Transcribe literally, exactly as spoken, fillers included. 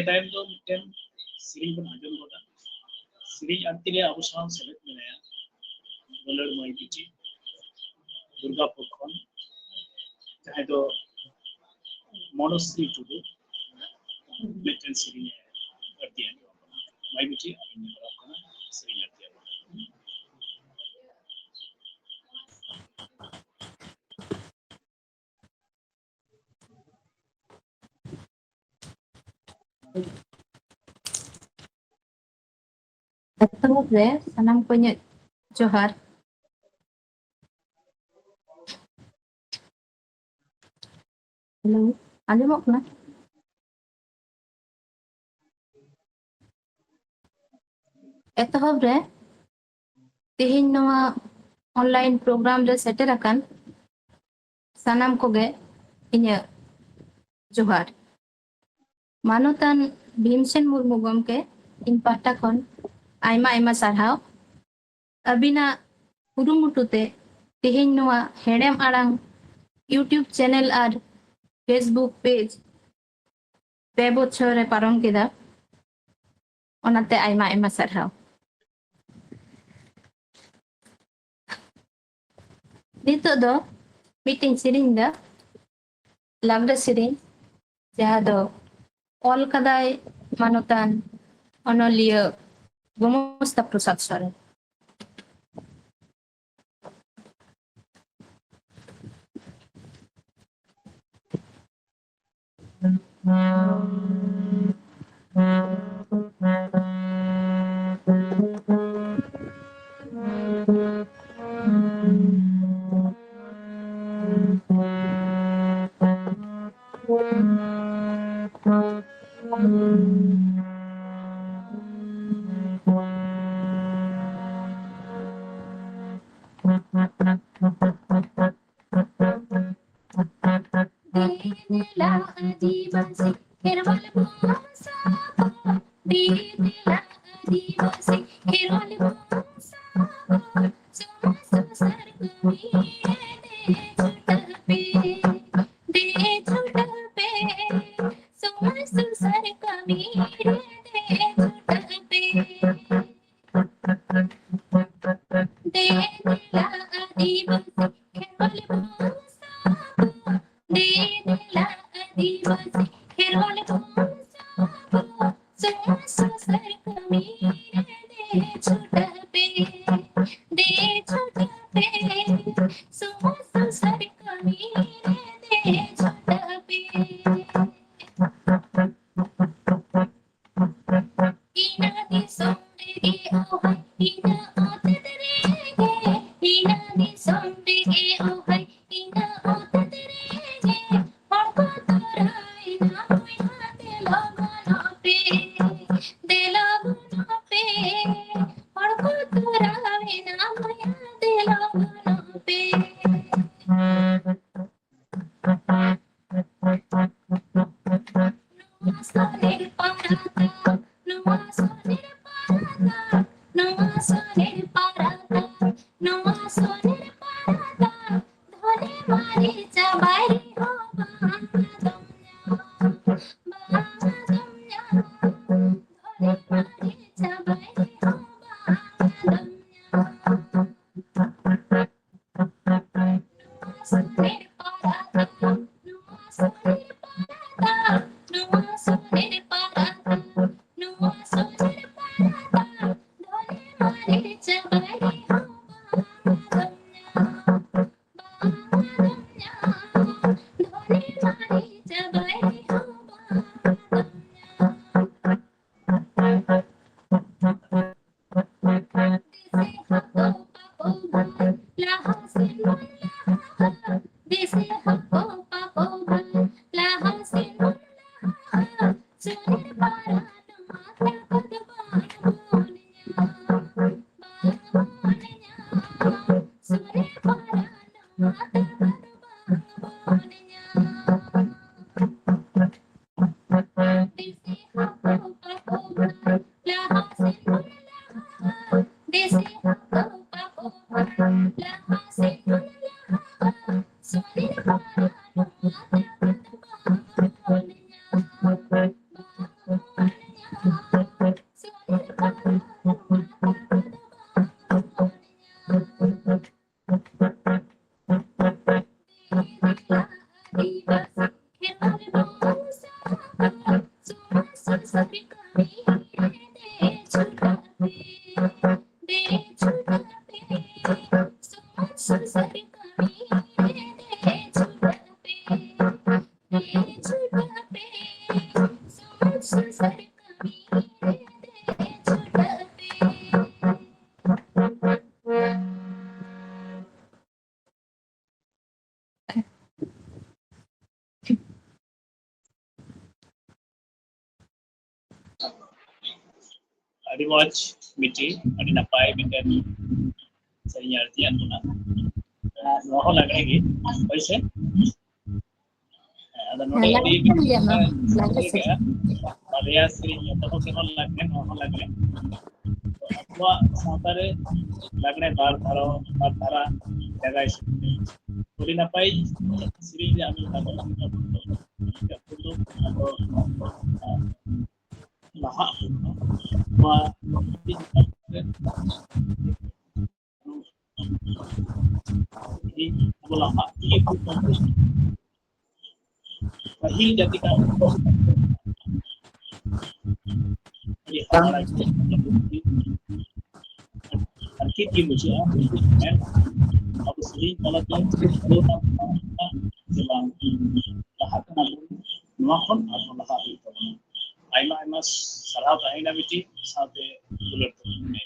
ᱛᱟᱭᱚᱢ ᱫᱚ ᱢᱤᱫᱴᱮᱱ ᱥᱮᱨᱮᱧ ᱵᱚᱱ ᱟᱸᱡᱚᱢ ᱜᱚᱫᱟ᱾ ᱥᱮᱨᱮᱧ ᱟᱲᱛᱤ ᱨᱮ ᱟᱵᱚ ᱥᱟᱶ ᱥᱮᱞᱮᱫ ᱢᱮᱱᱟᱭᱟ ᱜᱚᱞᱟᱹᱲ ᱢᱟᱹᱭ ᱵᱤᱴᱤ ᱫᱩᱨᱜᱟᱯᱩᱨ ᱠᱷᱚᱱ, ᱡᱟᱦᱟᱸᱭ ᱫᱚ ᱢᱚᱱᱳᱥᱨᱤ ᱴᱩᱰᱩ ᱢᱤᱫᱴᱮᱱ ᱥᱮᱨᱮᱧ ᱮ ᱟᱹᱲᱛᱤ ᱟᱸᱡᱚᱢ ᱟᱵᱚᱱᱟ᱾ ᱢᱟᱹᱭ ᱵᱤᱴᱤ, ᱟᱹᱵᱤᱱ ᱱᱮᱦᱚᱨᱚᱜ ᱠᱟᱱᱟ, ᱥᱮᱨᱮᱧ ᱟᱹᱲᱛᱤ ᱟᱸᱡᱚᱢ᱾ ᱮᱛᱚᱦᱚᱵ ᱨᱮ ᱥᱟᱱᱟᱢ ᱠᱚ ᱤᱧᱟᱹᱜ ᱡᱚᱦᱟᱨ᱾ ᱦᱮᱞᱳ, ᱟᱸᱡᱚᱢᱚᱜ ᱠᱟᱱᱟ? ᱮᱛᱚᱦᱚᱵ ᱨᱮ ᱛᱮᱦᱮᱧ ᱱᱚᱣᱟ online program ᱨᱮ ᱥᱮᱴᱮᱨ ᱟᱠᱟᱱ ᱥᱟᱱᱟᱢ ᱠᱚᱜᱮ ᱤᱧᱟᱹᱜ ᱡᱚᱦᱟᱨ᱾ ᱢᱟᱱᱚᱛᱟᱱ ᱵᱷᱤᱢᱥᱮᱱ ᱢᱩᱨᱢᱩ ᱜᱚᱢᱠᱮ, ᱤᱧ ᱯᱟᱦᱴᱟ ᱠᱷᱚᱱ ᱟᱭᱢᱟ ᱟᱭᱢᱟ ᱥᱟᱨᱦᱟᱣ᱾ ᱟᱹᱵᱤᱱᱟᱜ ᱠᱩᱨᱩᱢᱩᱴᱩ ᱛᱮ ᱛᱮᱦᱮᱧ ᱱᱚᱣᱟ ᱦᱮᱲᱮᱢ ᱟᱲᱟᱝ YouTube channel ᱟᱨ Facebook page ᱯᱮ ᱵᱚᱪᱷᱚᱨ ᱮ ᱯᱟᱨᱚᱢ ᱠᱮᱫᱟ, ᱚᱱᱟᱛᱮ ᱟᱭᱢᱟ ᱟᱭᱢᱟ ᱥᱟᱨᱦᱟᱣ᱾ ᱱᱤᱛᱚᱜ ᱫᱚ ᱢᱤᱫᱴᱮᱱ ᱥᱮᱨᱮᱧ ᱫᱟ, ᱞᱟᱜᱽᱲᱮ ᱥᱮᱨᱮᱧ, ᱡᱟᱦᱟᱸ ᱫᱚ ᱚᱞ ᱠᱟᱫᱟᱭ ᱢᱟᱱᱚᱛᱟᱱ ᱚᱱᱚᱞᱤᱭᱟᱹ ᱜᱳᱢᱚᱥᱛᱟ ᱯᱨᱚᱥᱟᱫᱽ ᱥᱚᱨᱮᱱ᱾ ᱫᱮᱞᱟ ᱟᱹᱫᱤᱵᱟᱹᱥᱤ ᱠᱷᱮᱨᱣᱟᱞ ᱵᱚᱱ ᱥᱟᱵᱟ, ᱫᱮᱞᱟ ᱟᱹᱫᱤᱵᱟᱹᱥᱤ ᱠᱷᱮᱨᱣᱟᱞ ᱵᱚᱱ ᱥᱟᱵᱟ, ᱥᱚᱢᱟᱡᱽ ᱥᱩᱥᱟᱹᱨ ᱠᱟᱹᱢᱤ ᱨᱮ ᱫᱮ ᱪᱷᱩᱴᱟᱹᱣ ᱯᱮ, ᱫᱮ ᱪᱷᱩᱴᱟᱹᱣ ᱯᱮ, ᱥᱚᱢᱟᱡᱽ ᱥᱩᱥᱟᱹᱨ ᱠᱟᱹᱢᱤ ᱫᱮᱞᱟ ᱟᱹᱫᱤᱵᱟᱹᱥᱤ ᱠᱷᱮᱨᱣᱟᱞ ᱵᱚᱱ ᱥᱟᱵᱟ, ᱫᱮᱞᱟ ᱟᱹᱫᱤᱵᱟᱹᱥᱤ ᱠᱷᱮᱨᱣᱟᱞ ᱵᱚᱱ ᱥᱟᱵᱟ, ᱥᱚᱢᱟᱡᱽ ᱥᱩᱥᱟᱹᱨ ᱠᱟᱹᱢᱤ ᱨᱮ ᱫᱮ ᱪᱷᱩᱴᱟᱹᱜ ᱯᱮ, ᱫᱮ ᱪᱷᱩᱴᱟᱹᱜ ᱯᱮ, ᱥᱚᱢᱟᱡᱽ ᱥᱩᱥᱟᱹᱨ ᱠᱟᱹᱢᱤ ᱨᱮ ᱫᱮ ᱪᱷᱩᱴᱟᱹᱜ ᱯᱮ᱾ ᱤᱱᱟᱹ ᱫᱤᱥᱚᱢ ᱨᱮᱜᱮ ᱳ ᱦᱟᱭ, ᱤᱱᱟᱹ ᱚᱛᱮᱛ ᱨᱮᱜᱮ, ᱤᱱᱟᱹ ᱫᱤᱥᱚᱢ ᱨᱮᱜᱮ ᱳ ᱦᱟᱭ, ᱤᱱᱟᱹ ᱚᱛᱮᱛ ᱨᱮᱜᱮ ᱦᱚᱲ ᱠᱚ ᱛᱚᱨᱟᱣᱮᱱᱟ ᱵᱚᱭᱦᱟ ᱫᱮ ᱞᱚᱜᱚᱱᱚᱜ ᱯᱮ, ᱫᱮ ᱞᱚᱜᱚᱱᱚᱜ ᱯᱮ, ᱦᱚᱲ ᱠᱚ ᱛᱚᱨᱟᱣᱮᱱᱟ ᱵᱚᱭᱦᱟ ᱫᱮ ᱞᱚᱜᱚᱱᱚᱜ ᱯᱮ᱾ ᱱᱚᱣᱟ ᱥᱚᱱᱮᱨ ᱯᱟᱨᱟᱛᱟ, ᱱᱚᱣᱟ ᱥᱚᱱᱮᱨ ᱯᱟᱨᱟᱛᱟ, ᱱᱚᱣᱟ ᱥᱚᱱᱮᱨ ᱯᱟᱨᱟᱛᱟ, ᱱᱚᱣᱟ ᱥᱚᱱᱮᱨ ᱯᱟᱨᱟᱛᱟ, ᱫᱷᱚᱱᱮ ᱢᱟᱨᱮ ᱪᱟᱵᱟᱭ ᱨᱮᱦᱚᱸ ᱵᱟᱝ ᱟᱫᱚᱢ ᱧᱟᱢᱟ, ᱵᱟᱝ ᱟᱫᱚᱢ ᱧᱟᱢᱟ, ᱫᱷᱚᱱᱮ ᱢᱟᱨᱮ ᱪᱟᱵᱟᱭ ᱨᱮᱦᱚᱸ ᱵᱟᱝ ᱟᱫᱚᱢ ᱧᱟᱢᱟ᱾ ᱱᱚᱣᱟ ᱥᱚᱱᱮᱨ ᱯᱟᱨᱟᱛᱟ, ᱱᱚᱣᱟ ᱥᱚᱱᱮᱨ ᱯᱟᱨᱟᱛᱟ, ᱱᱚᱣᱟ ᱥᱚᱱᱮᱨ ᱯᱟᱨᱟᱛᱟ, ᱱᱚᱣᱟ ᱥᱚᱱᱮᱨ ᱯᱟᱨᱟᱛᱟ, ᱫᱷᱚᱱᱮ ᱢᱟᱨᱮ ᱪᱟᱵᱟᱭ ᱨᱮᱦᱚᱸ ᱵᱟᱝ ᱟᱫᱚᱢ ᱧᱟᱢᱟ, ᱵᱟᱝ ᱟᱫᱚᱢ ᱧᱟᱢᱟ, ᱫᱷᱚᱱᱮ ᱢᱟᱨᱮ ᱪᱟᱵᱟᱭ ᱨᱮᱦᱚᱸ ᱵᱟᱝ ᱟᱫᱚᱢ ᱧᱟᱢᱟ᱾ ᱫᱮᱥᱮ ᱦᱟᱯᱳ ᱯᱟᱯᱳ ᱵᱷᱟᱭ, ᱞᱟᱦᱟ ᱥᱮᱱ ᱵᱚᱱ ᱞᱟᱦᱟᱜᱼᱟ᱾ ᱫᱮᱥᱮ ᱦᱟᱯᱳ ᱯᱟᱯᱳ ᱵᱷᱟᱭ, ᱞᱟᱦᱟ ᱥᱮᱱ ᱵᱚᱱ ᱞᱟᱦᱟᱜᱼᱟ᱾ ᱥᱚᱱᱮᱨ ᱯᱟᱨᱟ ᱱᱚᱣᱟ ᱛᱟᱠᱚ ᱫᱚ ᱵᱟᱝ ᱵᱚᱱ ᱧᱟᱢᱟ, ᱵᱟᱝ ᱵᱚᱱ ᱧᱟᱢᱟ᱾ ᱥᱚᱱᱮᱨ ᱯᱟᱨᱟ ᱱᱚᱣᱟ ᱛᱟᱠᱚ ᱫᱚ ᱵᱟᱝ ᱵᱚᱱ ᱧᱟᱢᱟ᱾ ᱫᱮᱥᱮ ᱦᱟᱯᱳ ᱯᱟᱯᱳ ᱵᱷᱟᱭ, ᱞᱟᱦᱟ ᱥᱮᱱ ᱵᱚᱱ ᱞᱟᱦᱟᱜᱼᱟ᱾ ᱫᱮᱥᱮ ᱦᱟᱯᱳ ᱯᱟᱯᱳ ᱵᱷᱟᱭ, ᱞᱟᱦᱟ ᱥᱮᱱ ᱵᱚᱱ ᱞᱟᱦᱟᱜᱼᱟ᱾ ᱥᱚᱱᱮᱨ ᱯᱟᱨᱟ ᱱᱚᱣᱟ ᱛᱟᱠᱚ ᱫᱚ ᱵᱟᱝ ᱵᱚᱱ ᱧᱟᱢᱟ, ᱵᱟᱝ ᱵᱚᱱ ᱧᱟᱢᱟ᱾ ᱥᱚᱱᱮᱨ ᱯᱟᱨᱟ ᱱᱚᱣᱟ ᱛᱟᱠᱚ ᱫᱚ ᱵᱟᱝ ᱵᱚᱱ ᱧᱟᱢᱟ᱾ ᱟᱹᱰᱤ ᱢᱚᱡᱽ ᱢᱤᱫᱴᱤᱡ, ᱟᱹᱰᱤ ᱱᱟᱯᱟᱭ ᱢᱤᱫᱴᱮᱱ ᱥᱮᱨᱮᱧ ᱟᱹᱲᱛᱤᱭᱟᱜ ᱵᱚᱱᱟ᱾ ᱱᱚᱣᱟ ᱦᱚᱸ ᱞᱟᱜᱽᱲᱮ ᱜᱮ, ᱦᱳᱭ ᱥᱮ? ᱦᱮᱸ, ᱟᱫᱚ ᱱᱚᱰᱮ ᱦᱮᱸ, ᱟᱹᱰᱤ ᱞᱟᱜᱽᱲᱮ ᱠᱟᱱ ᱜᱮᱭᱟ ᱱᱚᱣᱟ, ᱞᱟᱜᱽᱲᱮ ᱥᱮᱨᱮᱧ᱾ ᱵᱟᱨᱭᱟ ᱥᱮᱨᱮᱧ ᱮᱛᱚᱦᱚᱵ ᱨᱮᱦᱚᱸ ᱞᱟᱜᱽᱲᱮ, ᱱᱚᱣᱟ ᱦᱚᱸ ᱞᱟᱜᱽᱲᱮ᱾ ᱟᱵᱚᱣᱟᱜ ᱥᱟᱶᱛᱟ ᱨᱮ ᱞᱟᱜᱽᱲᱮ ᱵᱟᱨ ᱫᱷᱟᱨᱟ, ᱵᱟᱨ ᱫᱷᱟᱨᱟ ᱡᱟᱭᱜᱟᱭ ᱥᱮᱴᱮᱨ᱾ ᱟᱹᱰᱤ ᱱᱟᱯᱟᱭ ᱥᱮᱨᱮᱧ ᱨᱮ ᱟᱵᱚ ᱞᱟᱜᱽᱲᱮ ᱟᱵᱚ ᱞᱟᱦᱟᱜ ᱦᱩᱭᱩᱜᱼᱟ᱾ ᱱᱚᱣᱟ ᱟᱵᱚ ᱞᱟᱦᱟᱜ ᱤᱫᱤ ᱦᱩᱭᱩᱜ ᱛᱟᱵᱚᱱᱟ᱾ ᱯᱟᱹᱦᱤᱞ ᱡᱟᱹᱛᱤ ᱠᱟᱱ ᱠᱚ ᱟᱹᱰᱤ ᱦᱟᱦᱟᱲᱟ ᱜᱮ, ᱟᱹᱰᱤ ᱟᱨ ᱪᱮᱫ ᱜᱮ ᱵᱩᱡᱷᱟᱹᱜᱼᱟ, ᱢᱮᱱᱠᱷᱟᱱ ᱟᱵᱚ ᱥᱮᱨᱮᱧ ᱛᱟᱞᱟᱛᱮ ᱡᱮ ᱵᱟᱝ ᱞᱟᱦᱟᱜ ᱠᱟᱱᱟ ᱵᱚᱱ, ᱱᱚᱣᱟ ᱠᱷᱚᱱ ᱟᱨᱦᱚᱸ ᱞᱟᱦᱟ ᱦᱩᱭᱩᱜ ᱛᱟᱵᱚᱱᱟ᱾ ᱟᱭᱢᱟ ᱟᱭᱢᱟ ᱥᱟᱨᱦᱟᱣ ᱛᱟᱦᱮᱸᱭᱮᱱᱟ ᱵᱤᱴᱤ, ᱥᱟᱶᱛᱮ ᱫᱩᱞᱟᱹᱲ ᱛᱟᱵᱚᱱ ᱢᱮ᱾